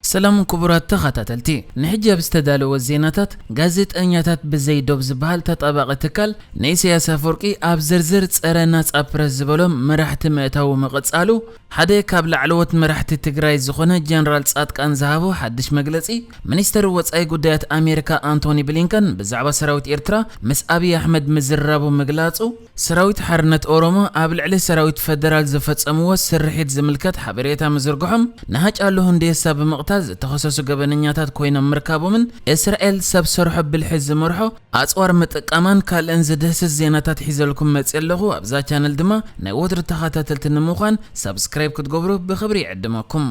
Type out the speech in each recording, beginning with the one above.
ሰላም ክቡራት ተኸታተልቲ፣ ንሕጂ ኣብ ዝተዳለወ ዜናታት፣ ጋዜጠኛታት ብዘይ ዶብ ዝበሃል ተጣባቒ ትካል ንኢሳያስ ኣፈወርቂ ኣብ ዝርዝር ጸረ ናጻ ፕረስ ዝበሎም መራሕቲ ምእታዉ ምቕጻሉ፣ ሓደ ካብ ላዕለዎት መራሕቲ ትግራይ ዝኾነ ጀነራል ጻድቃን ዝሃቦ ሓድሽ መግለጺ፣ ሚኒስተር ወጻኢ ጉዳያት ኣሜሪካ ኣንቶኒ ብሊንከን ብዛዕባ ሰራዊት ኤርትራ ምስ ኣብይ ኣሕመድ ምዝራቡ ምግላጹ፣ ሰራዊት ሓርነት ኦሮሞ ኣብ ልዕሊ ሰራዊት ፈደራል ዝፈጸምዎ ስርሒት ዝምልከት ሓበሬታ ምዝርግሖም፣ ንሃጫሉ ሁንዴሳ ብምቕታል ዝተኸሰሱ ገበነኛታት ኮይኖም ምርካቦምን እስራኤል ሰብ ሰርሖ ብልሒ ዝመርሖ ኣጽዋር ምጥቃማን ካልእን ዝድህስስ ዜናታት ሒዘልኩም መጽየ ኣለኹ። ኣብዛ ቻነል ድማ ናይ ወትሩ ተኸታተልቲ ንምዃን ሳብስክራይብ ክትገብሩ ብኽብሪ ይዕድመኩም።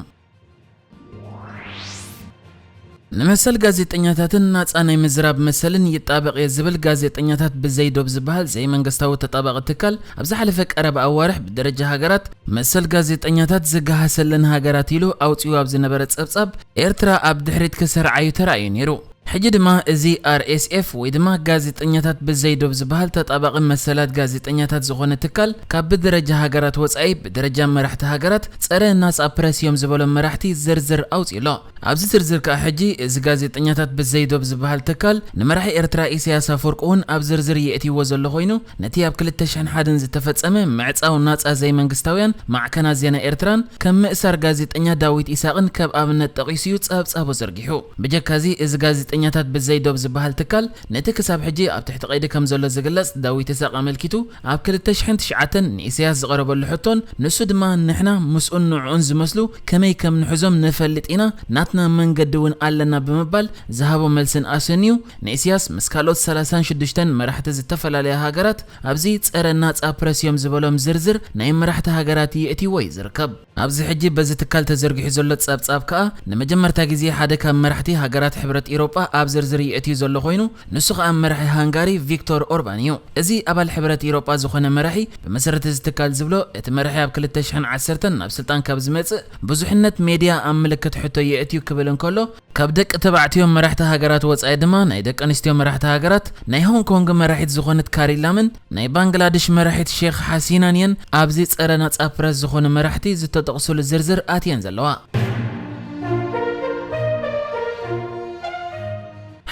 ንመሰል ጋዜጠኛታትን ናጻ ናይ ምዝራብ መሰልን ይጣበቕ እየ ዝብል ጋዜጠኛታት ብዘይ ዶብ ዝበሃል ዘይመንግስታዊ ተጣባቒ ትካል ኣብ ዝሓለፈ ቀረባ ኣዋርሕ ብደረጃ ሃገራት መሰል ጋዜጠኛታት ዝገሃሰለን ሃገራት ኢሉ ኣውጺኡ ኣብ ዝነበረ ጸብጻብ፣ ኤርትራ ኣብ ድሕሪት ክሰርዓ እዩ ተራእዩ ነይሩ። ሕጂ ድማ እዚ ኣር ኤስ ኤፍ ወይ ድማ ጋዜጠኛታት ብዘይ ዶብ ዝበሃል ተጣባቒ መሰላት ጋዜጠኛታት ዝኾነ ትካል ካብ ብደረጃ ሃገራት ወጻኢ ብደረጃ መራሕቲ ሃገራት ጸረ ናጻ ፕረስ እዮም ዝበሎም መራሕቲ ዝርዝር ኣውጺኡ ኣሎ። ኣብዚ ዝርዝር ከኣ ሕጂ እዚ ጋዜጠኛታት ብዘይ ዶብ ዝበሃል ትካል ንመራሒ ኤርትራ ኢሳያስ ኣፈወርቂ እውን ኣብ ዝርዝር የእትይዎ ዘሎ ኮይኑ፣ ነቲ ኣብ ክልተ ሽሕን ሓደን ዝተፈጸመ ምዕጻው ናጻ ዘይመንግስታውያን ማዕከናት ዜና ኤርትራን ከም ምእሳር ጋዜጠኛ ዳዊት ኢሳቕን ከም ኣብነት ጠቒሱ እዩ ጸብጻቡ ዘርጊሑ። ብጀካዚ እዚ ጋዜጠኛታት ብዘይ ዶብ ዝበሃል ትካል ነቲ ክሳብ ሕጂ ኣብ ትሕቲ ቀይዲ ከም ዘሎ ዝግለጽ ዳዊት ኢሳቕ ኣመልኪቱ፣ ኣብ ክልተ ሽሕን ትሽዓተን ንኢሳያስ ዝቐረበሉ ሕቶን ንሱ ድማ ንሕና ምስኡን ንዕኡን ዝመስሉ ከመይ ከም ንሕዞም ንፈልጥ ኢና፣ ናትና መንገዲ እውን ኣለና ብምባል ዝሃቦ መልስን ኣሰንዩ፣ ንኢሳያስ ምስ ካልኦት ሰላሳን ሽዱሽተን መራሕቲ ዝተፈላለያ ሃገራት ኣብዚ ጸረ ናጻ ፕረስ እዮም ዝበሎም ዝርዝር ናይ መራሕቲ ሃገራት የእትይዎ እዩ ዝርከብ። ኣብዚ ሕጂ በዚ ትካል ተዘርጊሑ ዘሎ ጸብጻብ ከኣ ንመጀመርታ ግዜ ሓደ ካብ መራሕቲ ሃገራት ሕብረት ኢሮጳ ኣብ ዝርዝር የእትዩ ዘሎ ኮይኑ፣ ንሱ ከኣ መራሒ ሃንጋሪ ቪክቶር ኦርባን እዩ። እዚ ኣባል ሕብረት ኢሮጳ ዝኾነ መራሒ ብመሰረት እዚ ትካል ዝብሎ፣ እቲ መራሒ ኣብ ክልተ ሽሕን ዓሰርተን ናብ ስልጣን ካብ ዝመጽእ ብዙሕነት ሜድያ ኣብ ምልክት ሕቶ የእትዩ ክብል እንከሎ፣ ካብ ደቂ ተባዕትዮ መራሕቲ ሃገራት ወጻኢ ድማ ናይ ደቂ ኣንስትዮ መራሕቲ ሃገራት ናይ ሆንግ ኮንግ መራሒት ዝኾነት ካሪ ላምን ናይ ባንግላደሽ መራሒት ሼክ ሓሲናን እየን ኣብዚ ጸረ ናጻ ፕረስ ዝኾኑ መራሕቲ ዝተጠቕሱሉ ዝርዝር ኣትየን ዘለዋ።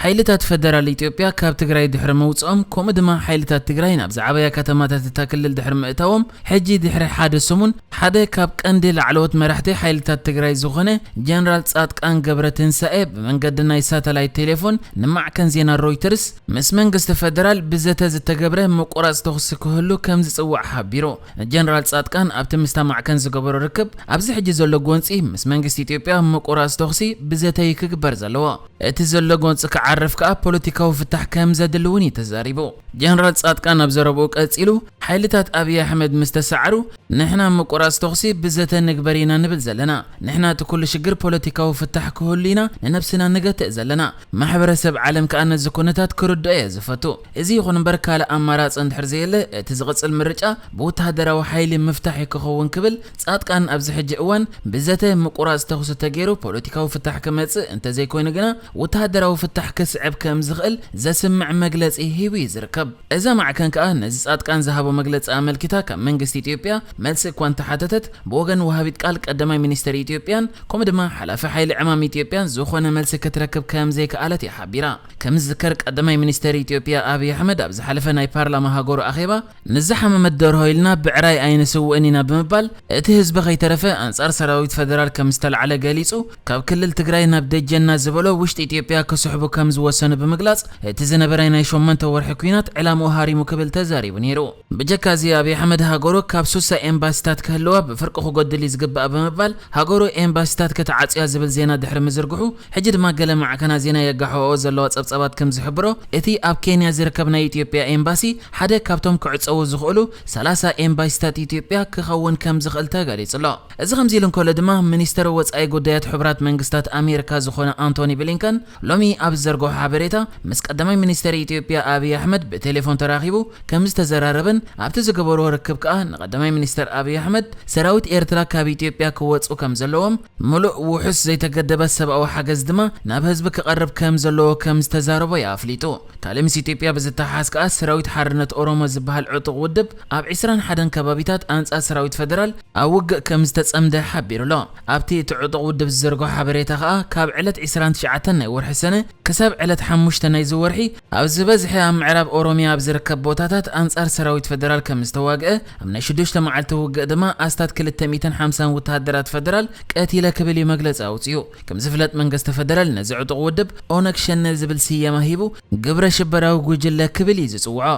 ሓይልታት ፈደራል ኢትዮጵያ ካብ ትግራይ ድሕሪ ምውጽኦም፣ ከምኡ ድማ ሓይልታት ትግራይ ናብ ዝዓበያ ከተማታት እታ ክልል ድሕሪ ምእታዎም፣ ሕጂ ድሕሪ ሓደ ሰሙን፣ ሓደ ካብ ቀንዲ ላዕለዎት መራሕቲ ሓይልታት ትግራይ ዝኾነ ጀነራል ጻድቃን ገብረ ትንሳኤ ብመንገዲ ናይ ሳተላይት ቴሌፎን ንማዕከን ዜና ሮይተርስ፣ ምስ መንግስቲ ፈደራል ብዘተ ዝተገብረ ምቁራጽ ተኹሲ ክህሉ ከም ዝጽዋዕ ሓቢሩ። ጀነራል ጻድቃን ኣብቲ ምስታ ማዕከን ዝገበሮ ርክብ፣ ኣብዚ ሕጂ ዘሎ ጎንጺ ምስ መንግስቲ ኢትዮጵያ ምቁራጽ ተኹሲ ብዘተ እዩ ክግበር ዘለዎ። እቲ ዘሎ ጎንጺ ክዓርፍ ከኣ ፖለቲካዊ ፍታሕ ከም ዘድሊ እውን እዩ ተዛሪቡ። ጀነራል ጻድቃን ኣብ ዘረብኡ ቀጺሉ፣ ሓይልታት ኣብይ ኣሕመድ ምስ ተሳዕሩ፣ ንሕና ምቁራጽ ተኹሲ ብዘተ ንግበር ኢና ንብል ዘለና። ንሕና እቲ ኩሉ ሽግር ፖለቲካዊ ፍታሕ ክህሉ ኢና ንነብስና ንገትእ ዘለና። ማሕበረሰብ ዓለም ከኣ ነዚ ኩነታት ክርድኦ እየ ዝፈቱ። እዚ ይኹን እምበር ካልእ ኣማራጺ እንድሕር ዘየለ፣ እቲ ዝቕጽል ምርጫ ብወተሃደራዊ ሓይሊ ምፍታሕ እዩ ክኸውን ክብል ጻድቃን ኣብዚ ሕጂ እዋን ብዘተ ምቁራጽ ተኹሲ ተገይሩ ፖለቲካዊ ፍታሕ ክመጽእ እንተዘይኮይኑ ግና ወተሃደራዊ ፍታሕ ክስዕብ ከም ዝኽእል ዘስምዕ መግለጺ ሂቡ እዩ ዝርከብ። እዛ ማዕከን ከኣ ነዚ ጻድቃን ዝሃቦ መግለጺ ኣመልኪታ ካብ መንግስቲ ኢትዮጵያ መልሲ እኳ እንተሓተተት፣ ብወገን ወሃቢት ቃል ቀዳማይ ሚኒስተር ኢትዮጵያን ከምኡ ድማ ሓላፊ ሓይሊ ዕማም ኢትዮጵያን ዝኾነ መልሲ ክትረክብ ከም ዘይከኣለት እያ ሓቢራ። ከም ዝዝከር ቀዳማይ ሚኒስተር ኢትዮጵያ ኣብይ ኣሕመድ ኣብ ዝሓለፈ ናይ ፓርላማ ሃገሩ ኣኼባ፣ "ንዝሓመመት ደርሆ ኢልና ብዕራይ ኣይንስውእን ኢና" ብምባል፣ እቲ ህዝቢ ከይተረፈ ኣንጻር ሰራዊት ፈደራል ከም ዝተላዕለ ገሊጹ፣ ካብ ክልል ትግራይ ናብ ደጀና ዝበሎ ውሽጢ ኢትዮጵያ ክስሕቡ ከም ዝወሰኑ ብምግላጽ፣ እቲ ዝነበረ ናይ ሸሞንተ ወርሒ ኲናት ዕላምኡ ሃሪሙ ክብል ተዛሪቡ ነይሩ። ብጀካዚ ኣብይ ኣሕመድ ሃገሩ ካብ ሱሳ ኤምባሲታት ክህልዋ ብፍርቂ ክጎድል እዩ ዝግባእ ብምባል፣ ሃገሩ ኤምባሲታት ክትዓጽያ ዝብል ዜና ድሕሪ ምዝርግሑ፣ ሕጂ ድማ ገለ ማዕከናት ዜና የጋሕኦ ዘለዋ ጸብጻባት ከም ዝሕብሮ፣ እቲ ኣብ ኬንያ ዝርከብ ናይ ኢትዮጵያ ኤምባሲ ሓደ ካብቶም ክዕጸዉ ዝኽእሉ ሰላሳ ኤምባሲታት ኢትዮጵያ ክኸውን ከም ዝኽእል ተገሊጹ ኣሎ። እዚ ከምዚ ኢሉ እንከሎ ድማ፣ ሚኒስተር ወጻኢ ጉዳያት ሕቡራት መንግስታት ኣሜሪካ ዝኾነ ኣንቶኒ ብሊንከን ሎሚ ኣብ ዘር ዝዘርግሖ ሓበሬታ፣ ምስ ቀዳማይ ሚኒስተር ኢትዮጵያ ኣብይ ኣሕመድ ብቴሌፎን ተራኺቡ ከም ዝተዘራረበን ኣብቲ ዝገበርዎ ርክብ ከኣ ንቀዳማይ ሚኒስተር ኣብይ ኣሕመድ ሰራዊት ኤርትራ ካብ ኢትዮጵያ ክወጹ ከም ዘለዎም፣ ምሉእ ውሑስ ዘይተገደበ ሰብኣዊ ሓገዝ ድማ ናብ ህዝቢ ክቐርብ ከም ዘለዎ ከም ዝተዛረቦ እዩ ኣፍሊጡ። ካልእ ምስ ኢትዮጵያ ብዝተሓሓዝ ከኣ ሰራዊት ሓርነት ኦሮሞ ዝበሃል ዕጡቕ ውድብ ኣብ ዕስራን ሓደን ከባቢታት ኣንጻር ሰራዊት ፈደራል ኣብ ውግእ ከም ዝተጸምደ ሓቢሩ ኣሎ። ኣብቲ እቲ ዕጡቕ ውድብ ዝዘርግሖ ሓበሬታ ከኣ ካብ ዕለት ዕስራን ትሽዓተን ናይ ወርሒ ሰነ ክሳብ ዕለት ሓሙሽተ ናይዚ ወርሒ ኣብ ዝበዝሐ ኣብ ምዕራብ ኦሮሚያ ኣብ ዝርከብ ቦታታት ኣንጻር ሰራዊት ፈደራል ከም ዝተዋግአ፣ ኣብ ናይ ሽዱሽተ መዓልቲ ውግእ ድማ ኣስታት ክልተ ሚእትን ሓምሳን ወተሃደራት ፈደራል ቀቲለ ክብል እዩ መግለጺ ኣውጺኡ። ከም ዝፍለጥ መንግስቲ ፈደራል ነዚ ዕጡቕ ውድብ ኦነግ ሸነ ዝብል ስያመ ሂቡ ግብረ ሽበራዊ ጉጅለ ክብል እዩ ዝጽውዖ።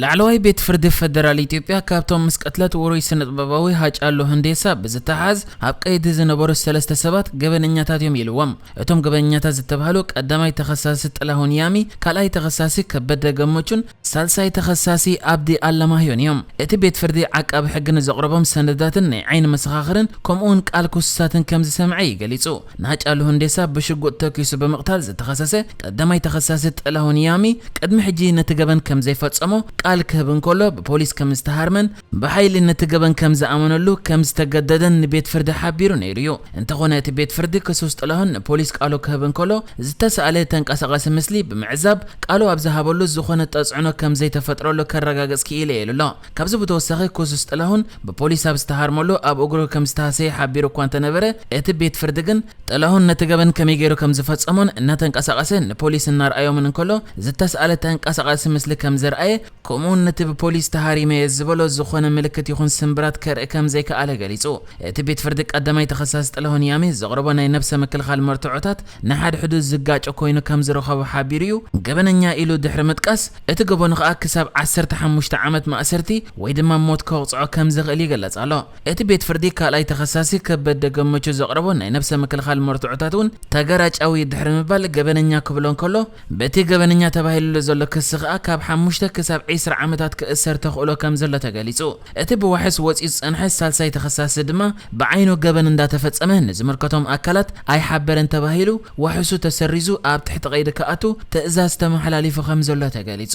ላዕለዋይ ቤት ፍርዲ ፈደራል ኢትዮጵያ ካብቶም ምስ ቅትለት ውሩይ ስነጥበባዊ ሃጫሉ ሁንዴሳ ብዝተሓዝ ኣብ ቀይዲ ዝነበሩ ሰለስተ ሰባት ገበነኛታት እዮም ኢልዎም። እቶም ገበነኛታት ዝተባህሉ ቀዳማይ ተኸሳሲ ጥላሁን ያሚ፣ ካልኣይ ተኸሳሲ ከበደ ገመቹን ሳልሳይ ተኸሳሲ ኣብዲ ኣለማህዮን እዮም። እቲ ቤት ፍርዲ ዓቃቢ ሕጊ ንዘቕረቦም ሰነዳትን ናይ ዓይኒ መሰኻኽርን ከምኡውን ቃል ክሱሳትን ከም ዝሰምዐ እዩ ገሊጹ። ንሃጫሉ ሁንዴሳ ብሽጉጥ ተኪሱ ብምቕታል ዝተኸሰሰ ቀዳማይ ተኸሳሲ ጥላሁን ያሚ ቅድሚ ሕጂ ነቲ ገበን ከም ዘይፈጸሞ ቃል ክህብ እንከሎ ብፖሊስ ከም ዝተሃርመን ብሓይሊ ነቲ ገበን ከም ዝኣመነሉ ከም ዝተገደደን ንቤት ፍርዲ ሓቢሩ ነይሩ እዩ። እንተኾነ እቲ ቤት ፍርዲ ክሱስ ጥላሁን ንፖሊስ ቃሉ ክህብ እንከሎ ዝተሳእለ ተንቀሳቓሲ ምስሊ ብምዕዛብ ቃሉ ኣብ ዝሃበሉ ዝኾነ ተጽዕኖ ከም ዘይተፈጥረሉ ከረጋግጽ ክኢለ ኢሉ ኣሎ። ካብዚ ብተወሳኺ ክሱስ ጥላሁን ብፖሊስ ኣብ ዝተሃርመሉ ኣብ እግሩ ከም ዝተሃሰየ ሓቢሩ እኳ እንተነበረ፣ እቲ ቤት ፍርዲ ግን ጥላሁን ነቲ ገበን ከመይ ገይሩ ከም ዝፈጸሞን እናተንቀሳቐሰ ንፖሊስ እናርኣዮምን እንከሎ ዝተስኣለ ተንቀሳቓሲ ምስሊ ከም ዘርኣየ፣ ከምኡውን ነቲ ብፖሊስ ተሃሪመ እየ ዝበሎ ዝኾነ ምልክት ይኹን ስምብራት ከርኢ ከም ዘይከኣለ ገሊጹ። እቲ ቤት ፍርዲ ቀዳማይ ተኸሳሲ ጥላሁን ያሚ ዘቕረቦ ናይ ነብሰ ምክልኻል መርትዖታት ንሓድሕዱ ዝጋጮ ኮይኑ ከም ዝረኸቦ ሓቢሩ እዩ። ገበነኛ ኢሉ ድሕሪ ምጥቃስ፣ እቲ ገበኑ ከኣ ክሳብ ዓሰርተ ሓሙሽተ ዓመት ማእሰርቲ ወይ ድማ ሞት ከቕጽዖ ከም ዝኽእል ይግለጽ ኣሎ። እቲ ቤት ፍርዲ ካልኣይ ተኸሳሲ ከበደ ገመቹ ዘቕረቦ ናይ ነብሰ ምክልኻል መርትዖታት እውን ተገራጫዊ ድሕሪ ምባል ገበነኛ ክብሎ እንከሎ፣ በቲ ገበነኛ ተባሂሉሉ ዘሎ ክሲ ከኣ ካብ ሓሙሽተ ክሳብ ዒስራ ዓመታት ክእሰር ተኽእሎ ከም ዘሎ ተገሊጹ። እቲ ብዋሕስ ወጺኡ ዝጸንሐ ሳልሳይ ተኸሳሲ ድማ ብዓይኑ ገበን እንዳተፈጸመ ንዝምልከቶም ኣካላት ኣይሓበረን ተባሂሉ ዋሕሱ ተሰሪዙ ኣብ ትሕቲ ቀይዲ ክኣቱ ትእዛዝ ተመሓላሊፉ ከም ዘሎ ተገሊጹ።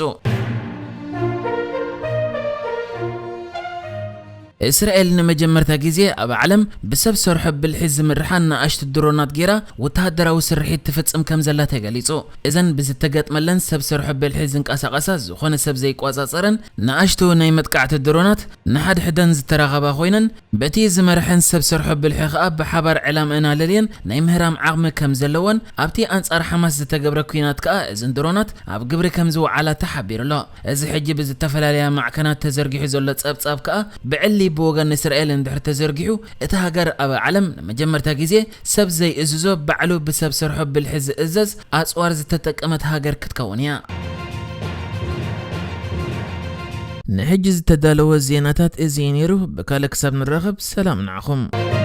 እስራኤል ንመጀመርታ ግዜ ኣብ ዓለም ብሰብ ሰርሖ ብልሒ ዝምርሓ ንኣሽቱ ድሮናት ጌራ ወተሃደራዊ ስርሒት ትፍጽም ከም ዘላ ተገሊጹ። እዘን ብዝተገጥመለን ሰብ ሰርሖ ብልሒ ዝንቀሳቐሳ፣ ዝኾነ ሰብ ዘይቆጻጸረን ንኣሽቱ ናይ መጥቃዕቲ ድሮናት ንሓድሕደን ዝተራኸባ ኮይነን፣ በቲ ዝመርሐን ሰብ ሰርሖ ብልሒ ከኣ ብሓባር ዕላምአን ኣለልየን ናይ ምህራም ዓቕሚ ከም ዘለወን፣ ኣብቲ ኣንጻር ሓማስ ዝተገብረ ኲናት ከኣ እዘን ድሮናት ኣብ ግብሪ ከም ዝወዓላ ተሓቢሩ ኣሎ። እዚ ሕጂ ብዝተፈላለያ ማዕከናት ተዘርጊሑ ዘሎ ጸብጻብ ከኣ ብዕሊ ብወገን እስራኤል እንድሕር ተዘርጊሑ፣ እታ ሃገር ኣብ ዓለም ንመጀመርታ ግዜ ሰብ ዘይእዝዞ ባዕሉ ብሰብ ሰርሖ ብልሒ ዝእዘዝ ኣጽዋር ዝተጠቀመት ሃገር ክትከውን እያ። ንሕጂ ዝተዳለወ ዜናታት እዚ እዩ ነይሩ። ብካልእ ክሳብ ንራኸብ ሰላም ንዓኹም።